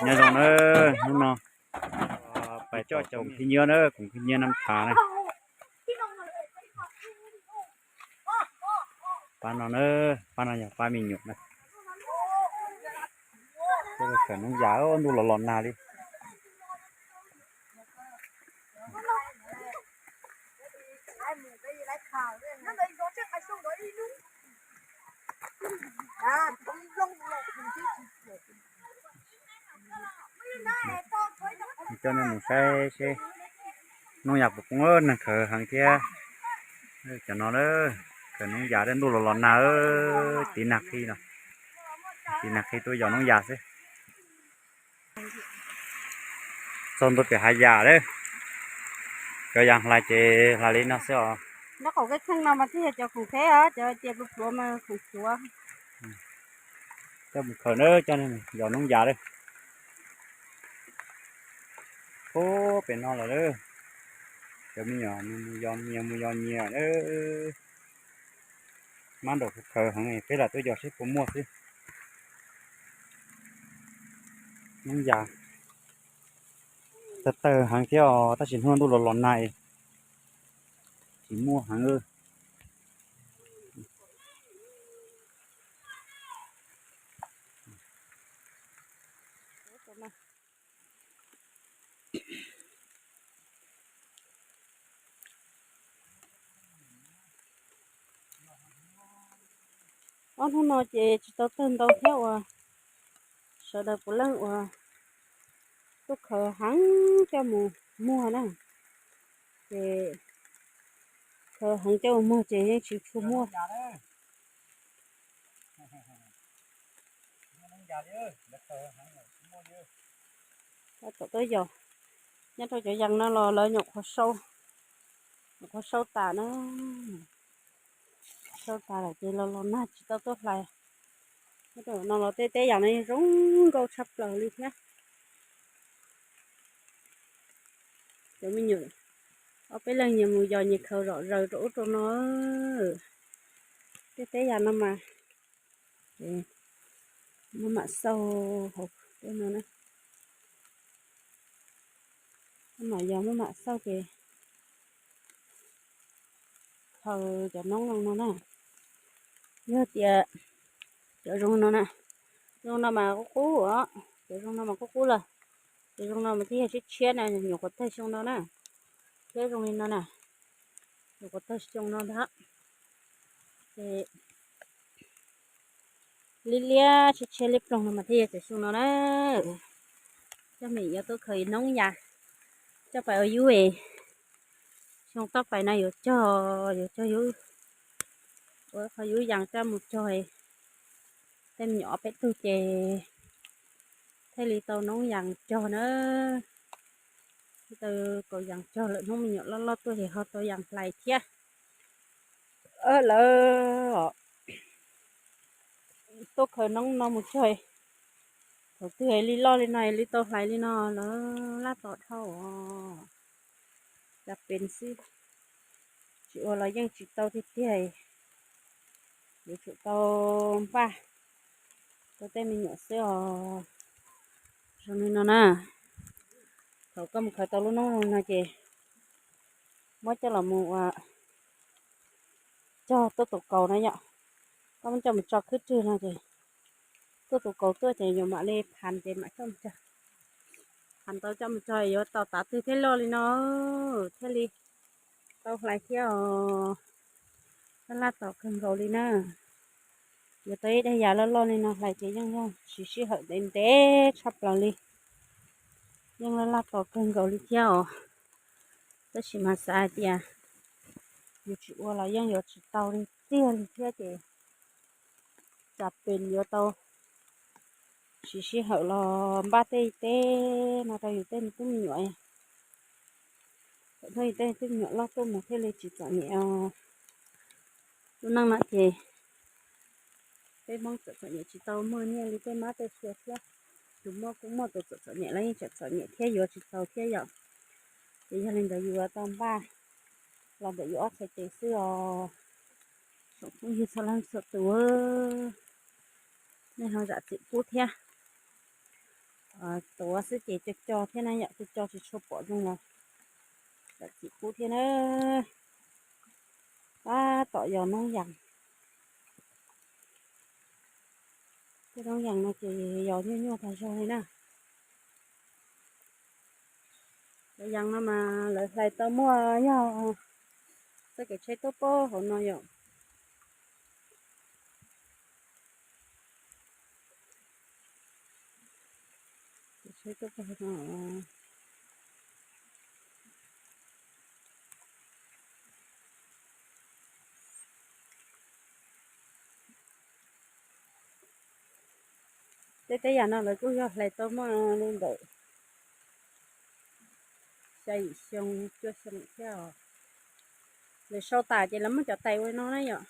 Nyob zoo na, hnub no pais coj cov khib nyiab na, koom khib nyiab nab tas na. Pab no na, pab no yog pab me nyuam na. Khawm noob yas, ntuj los los nag li. Coj nej mus saib seb noob yas puas poob, neeg khawm heev thiab. Cov no, khawm noob yas, ntuj los los nag, tiv nag qhi no, tiv nag qhi tuaj yos noob yas xwb. Txog ntua pem hav yas lawm, cov yas hlais ces hlais li no xwb os. Nyob qaum kev kheej no mas thiaj yog cov khoom phem os, cov tias pluav pluav mas khoom suav. Coj mus khawm na, coj yos noob yas lawm. Puag pem no lawm, cov me nyuam mus yos nyias mus yos nyias. Mab nraum khawv heev, peb lam tuaj yos seb puas muaj xwb. Noob yas tawg tawg heev thiab os, tab sis hnub ntuj los los nag tsis muaj heev. Ob hnub no ces tsis tau tawg ntau thiab uas sawv daws puav leej uas tuaj khawv heev coj mus muag na. Ces khawv heev coj mus muag ces yeej tsis tshua muaj. Tab tom tuaj yos, nyob rau cov yas no los lawv nyuam qhuav sau, nyuam qhuav sau tas na. Sau tas lawm ces los los nag tsis tau tuaj hlais. Nyob rau no los tej teb yas no zoo nkauj tshaj plaws li thiab. Cov me nyuam ob peb leeg nyias mus yos nyias khawv zom zaws rau ub rau no. Tej teb yas no mas muaj mam xauj hauv tej no na. Mam yog muaj mam xauj ces khaws cov noob no no na. Yog tias cov zoo no na, zoo no mas qub qub os, cov zoo no mas qub qub lawm. Cov zoo no mas thiaj yog tshiab tshiab na, nyuam qhuav tawg xyoo no na. Thiab zoo li no na, nyuam qhuav tawg xyoo no ntag. Ces liab liab tshiab tshiab liab ploog no mas thiaj yog cov xyoo no na. Coj me nyuam tuaj khaws noob yas coj pais ua yub es, xyoo toj pais no yuav cog, yuav cog yub, ua qhov yub yas coj mus cog. Tej me nyuam ob peb tug ces thiaj li tau noob yas cog na. Tau kaum yas cog lawm, hnub me nyuam loj loj tuaj ces ho tau yas hlais thiab. Lawv tuaj khaws noob no mus cog, thaum twg li loj li no li tau hlais li no lawv laj tos dhau os. Cas pes xwb, tsis ua los yeej tsis tau tiag tiag. Yuav tsum tau npaj rau tej me nyuam xwb os. Zoo li no na, thaum koj mus khaws tau lub noob zoo no ces muab coj los mus ua cog tuaj tus kaus na yom. Koj muab coj mus tso khwb rwg no ces tuaj tus kaus tuaj ces yuav mam li phan ces mam coj mus cog. Phan tau coj mus cog yuav tos tav twg thiaj loj li no thiaj li tau hlais thiab os. Laj laj tos kawg nkaus li na. Yuav tau ib daim yas loj loj li no hlais ces yeej yog siv sij hawm ntev ntev tshaj plaws li. Yeej laj laj tos kawg nkaus li thiab os. Tab sis mas xav hais tias yus tsis ua los yeej yuav tsis tau li tiag li thiab ces cas pes yuav tau siv sij hawm los npaj tej teb no rau yus tej me tub me nyuam. Thaum yus tej tub me nyuam loj tuaj mus thiaj li tsis txom nyem. Lub neej no ces peb Hmoob txom txom nyem tsis tau muaj nyiaj li tej mab tej suav thiab. Tus muaj kuj muaj, tus txom txom nyem los yeej tseem txom nyem thiab yuav tsis tau thiab yom. Ces yog li ntawd yus yuav tau npaj los ntawm yus ob txhais tes xwb os. Tsoom phooj ywg txhua leej txhua tus, nej ho zam txim pub thiab. Tuav xwb ces co co thiab na yom, co co tsis tshua pom zoo los txim pub thiab na. Tab tom yos noob yas. Tej noob yas no ces yos nyuaj nyuaj tag zog li na. Cov yas no mas lawv hlais tau muaj yog txoj kev tsheb tuaj pab hauv no yom. Kev tsheb tuaj pab hauv no. Tej teb yas no lawv kuj yog hlais tau muaj li ntawm xya yim xyoo cuaj xyoo thiab os. Lawv sau tas ces lawv muab cov tais ua li no na yom.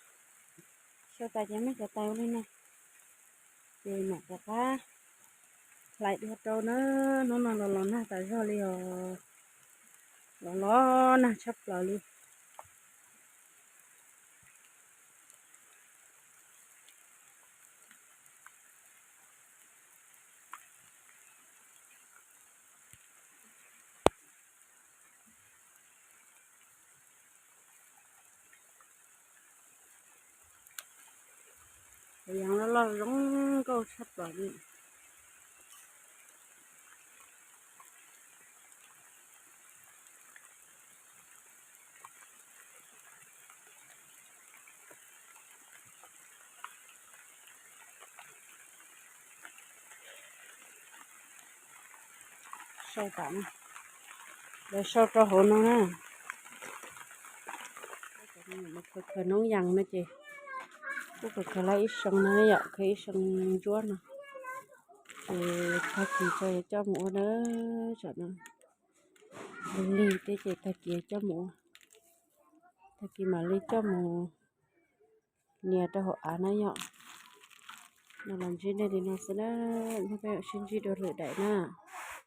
Sau tas ces muab cov tais ua li no. Ces mam rov qab hlais dua rau na. Hnub no los los nag tas zog li os. Los los nag tshaj plaws li. Cov yas loj loj zoo nkauj tshaj plaws li. Sau tas na. Lawv sau rau hauv no na. Khaws noob yas no ces kuj khaws khaws lawm ib xyoo no yom, khaws ib xyoo ntsuab no. Ces tag kis tso yuav coj mus ua na, tsam no lig lig thiab ces tag kis coj mus ua. Tag kis mam li coj mus nias rau hauv av na yom. No los ntsib nej li no xwb na, hnub peb mam sib ntsib dua lwm daim na.